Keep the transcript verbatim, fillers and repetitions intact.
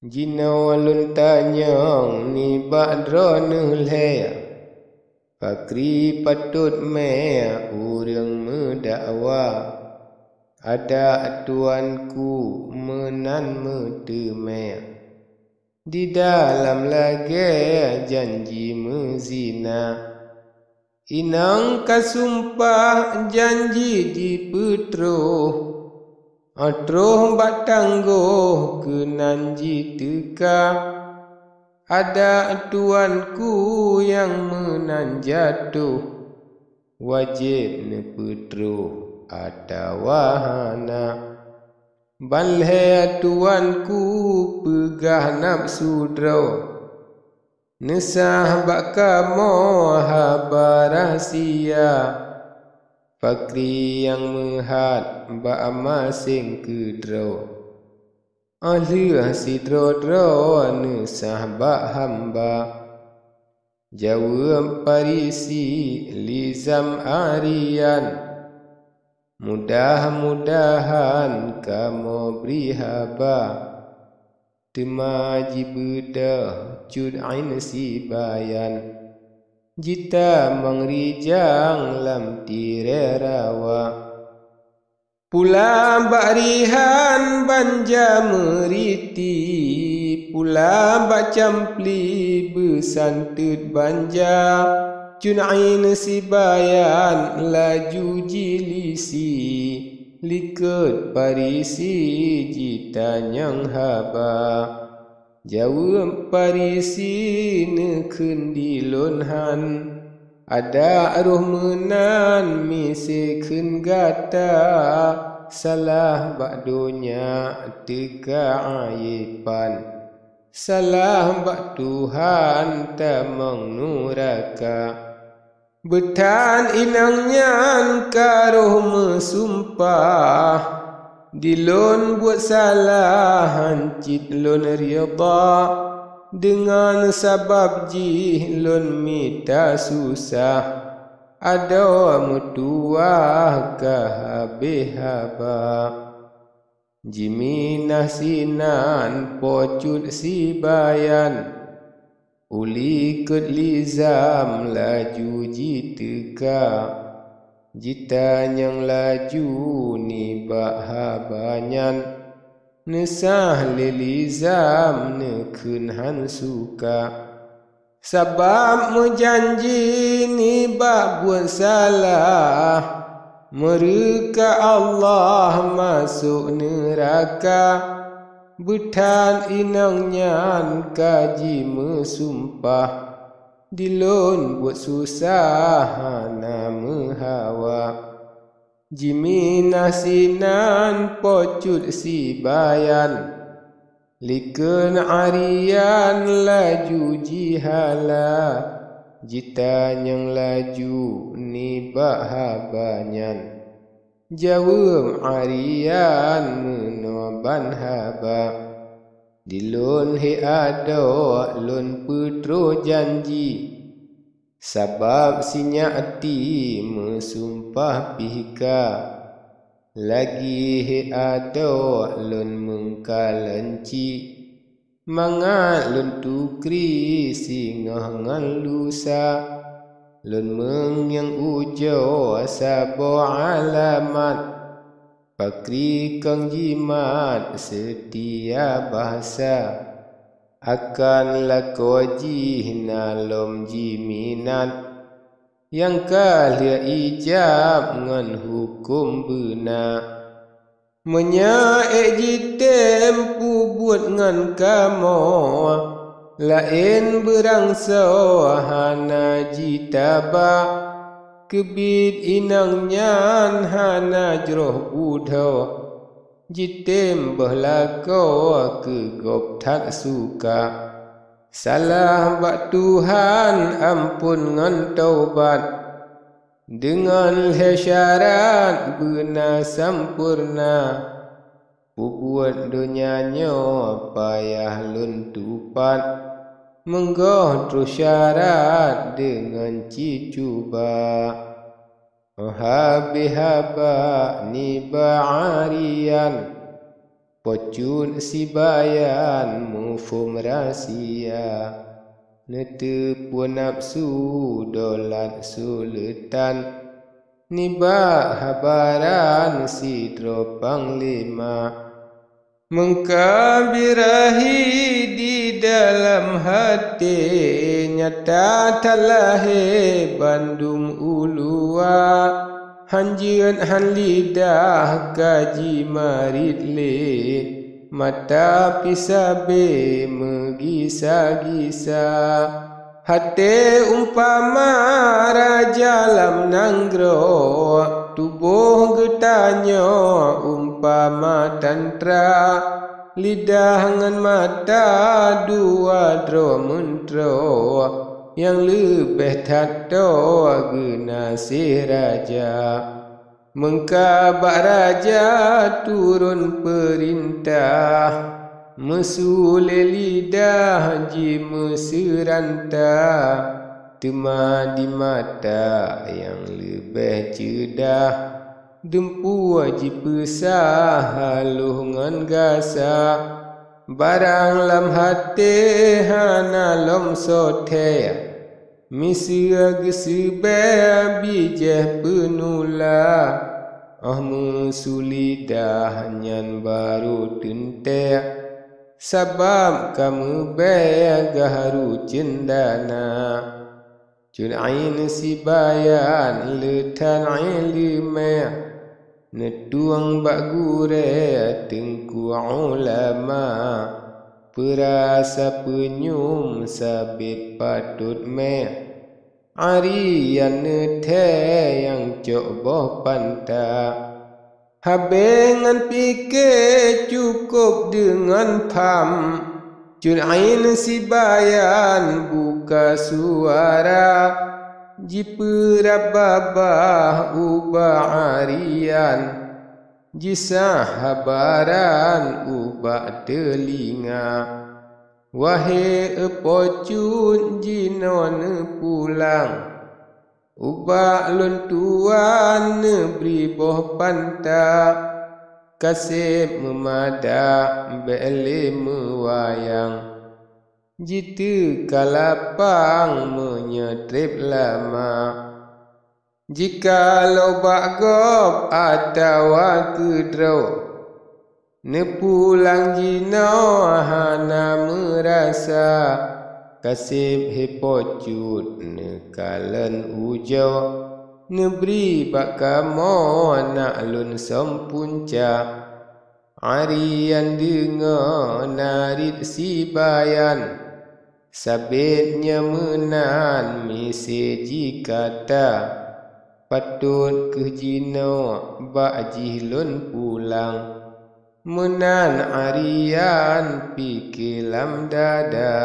Jinoe lôn tanyong nibak droeneuh lhée, pakri patot mé ureuëng meudakwa? Adak tuanku meunan meuteumé, di dalam lagée janji meuzina. Inong ka sumpah janji jipeutroh, óh troh bak tanggoh keunan jiteuka. Adak tuanku nyang meunan jatoh, wajéb neupeutroh atawa hana. Ban lhée tuanku peugah nafeusu droe, neusah bak kamoe haba rahsia, pakri nyang meuhat bak maséng keudroe. Óh lheueh sidroe-droe neusah bak hamba, jaweueb Farisi lizam Arian, mudah-mudahan kamoe bri haba. Teuma jibeudôh Cut Ain sibayan, jitamong rijang lam tirée rawa. Pula bak Rihan banja meuriti, pula bak Campli beusanteuet banja. Cut Ain sibayan laju jilisi, likot Farisi jitanyong haba. Jaweueb Farisi neukheun di lôn han, adak roh meunan miseue kheun gata, salah bak donya teuka ayepan, salah bak Tuhan tamong nuraka. Beuthat inong nyan ka roh meusumpah, di lôn buet salah han cit lôn ridha, deungon sabab jih lôn mita susah, adoe meutuwah ka habéh haba. Jiminah sinan Po Cut sibayan, u likot lizam laju jiteuka, jitanyong laju nibak haba nyan, neusah lé lizam neukheun han suka. Sabab meujanji nibak buet salah, meureuka Allah masôk neuraka. Beuthat inong nyan ka jimeusumpah, di lôn buet susah hana meuhawa. Jiminah sinan Po Cut sibayan, likot Arian laju jihala, jitanyong laju nibak haba nyan. Jaweueb Arian meunoe ban haba, di lôn hé adoe lôn peutroh janji. Sabab sinyak ti meusumpah pih ka, lagi hé adoe lôn meungkalon ci, mangat lôn tukri singoh ngon lusa. Lôn meungieng ujoe saboh alamat, pakri kong jimat seutia bahsa. Akan lakoe jih na lom jiminat, nyang ka lheueh ijab ngon huköm beuna. Meunyoe ék jitem peubuet ngon kamoe, laén beurangsoe hana jitaba, keubiet inong nyan hana jroh budhoe. Jitem boh lakoe keu gob that suka. Salah bak Tuhan amphon ngon taubat, deungon lhée syarat beuna sampoereuna. Peubuet donya nyoe payah lôn tupat, meungoh troh syarat deungon ci cuba. Óh habéh haba nibak Arian, Po Cut Sibayan muphom rahsia, neuteupeue nafeusu dolat suleutan, nibak habaran sidroe panglima. Meungka birahi di dalam até, nyata that lahé bandum uluwa. Han jeuet han lidah ka jimarit lé, mata pih sabé meugisa-gisa. Até umpama raja lam nanggroe, tuboh geutanyoe umpama tantra. Lidah ngon mata dua droe meuntroe, nyang leubeh that toe geunaséh raja. Meungka bak raja turun peurintah, meusu lé lidah jimeuseuranta, teuma di mata nyang leubeh ceudah, dumpeue jipeusa haloh ngon gasa. Barang lam até hana lom soe thée, miseue geuseubée bijéh peunula. Óh meusu lidah nyan barô teuntée, sabab ka meubée geuharu cendana. Cut Ain Sibayan le that iéleumé, neutueng bak gurée teungku ulama. Peurasa peunyum sabét patot mé, ari nyang neuthée nyang cok boh panta. Habéh ngon pike cukôp deungon pham, Cut Ain Sibayan buka suara, jipeurab babah ubak ari nyan, jisah habaran ubak teulinga. Wahé Po Cut, jinoe neupulang, ubak lôn tuan neubri boh panta. Kaseb meumada bék lé meuwayang, jiteuka lapang meunyoe treb lama. Jikalau bak gob atawa keudroe, neupulang jinoe hana meurasa. Kaseb he Po Cut neukalon ujoe, neubri bak kamoe nak lôn sôm punca. Ari nyan deungoe narit Sibayan, sabét nyoe meunan miseue jikata. Patot kheueh jinoe bak jih lôn pulang, meunan ari nyan pike lam dada.